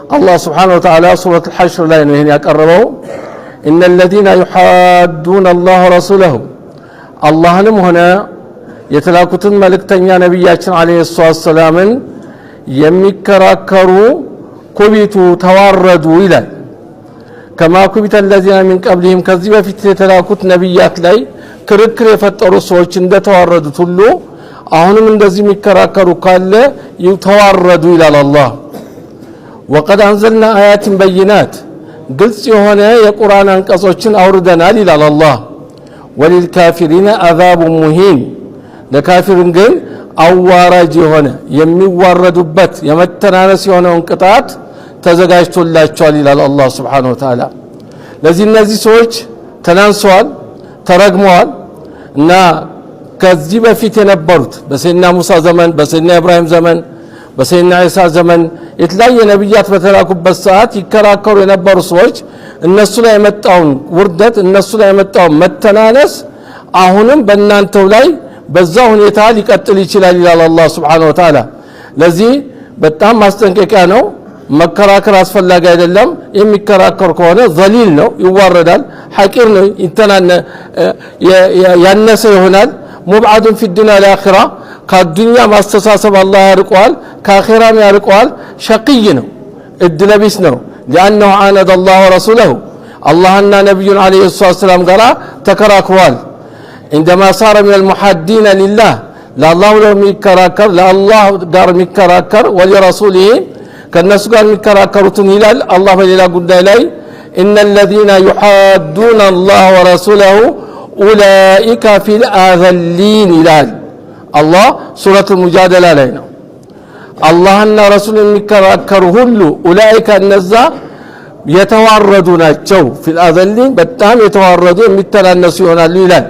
አላህ سبحانه وتعالى ሱረት አልሐሽር ላይ ነው ይህን ያቀረበው። إن الذين يحادون الله ورسوله፣ አላህንም ሆነ የተላኩትን መልእክተኛ ነቢያችን عليه الصلاة والسلام ን የሚከራከሩ كبتوا ተዋረዱ ይላል። كما كبت الذين من قبلهم፣ ከዚህ በፊት የተላኩት ነቢያት ላይ ክርክር የፈጠሩ ሰዎች እንደተዋረዱት ሁሉ አሁንም እንደዚህ የሚከራከሩ ካለ ተዋረዱ ይላል አላህ። وقد أنزلنا آيات بينات፣ ግልጽ የሆነ የቁርአን አንቀጾችን አውርደናል ይላል አላህ። وللكافرين عذاب مهين፣ ለካፊርን ግን አዋራጅ የሆነ የሚዋረዱበት የመተናነስ የሆነውን ቅጣት ተዘጋጅቶላቸዋል ይላል አላህ سبحانه وتعالى። ለዚህ እነዚህ ሰዎች ተናንሰዋል፣ ተረግመዋል። እና ከዚህ በፊት የነበሩት በሰይድና ሙሳ ዘመን፣ በሰይድና ኢብራሂም ዘመን፣ በሰይድና ኢሳ ዘመን የተለያየ ነቢያት በተላኩበት ሰዓት ይከራከሩ የነበሩ ሰዎች እነሱ ላይ የመጣውን ውርደት፣ እነሱ ላይ የመጣውን መተናነስ አሁንም በእናንተው ላይ በዛ ሁኔታ ሊቀጥል ይችላል ይላል አላህ سبحانه وتعالى። ለዚህ በጣም ማስጠንቀቂያ ነው። መከራከር አስፈላጊ አይደለም። የሚከራከር ከሆነ ذليل ነው፣ ይዋረዳል። حقير ነው፣ ያነሰ ይሆናል። مبعد في الدنيا والآخرة፣ ከአዱኛ ማስተሳሰብ አላህ ያርቀዋል፣ ከአኺራም ያርቀዋል። شقي ነው፣ እድለቢስ ነው። لأنه عاند الله ورسوله፣ አላህና ነቢዩን عليه الصلاة والسلام ጋራ ተከራክሯል። عندما صار من المحادين لله፣ ለአላህ ብሎ የሚከራከር፣ ለአላህ ጋር የሚከራከር፣ ولرسوله ከእነሱ ጋር የሚከራከሩትን ይላል አላህ በሌላ ጉዳይ ላይ إن الذين يحادون الله ورسوله أولئك في الأذلين ይላል አላህ፣ ሱረት ሙጃደላ ላይ ነው። አላህና ረሱል የሚከራከሩ ሁሉ أولئك እነዛ የተዋረዱ ናቸው። في الأذلين በጣም የተዋረዱ የሚተናነሱ ይሆናሉ ይላል።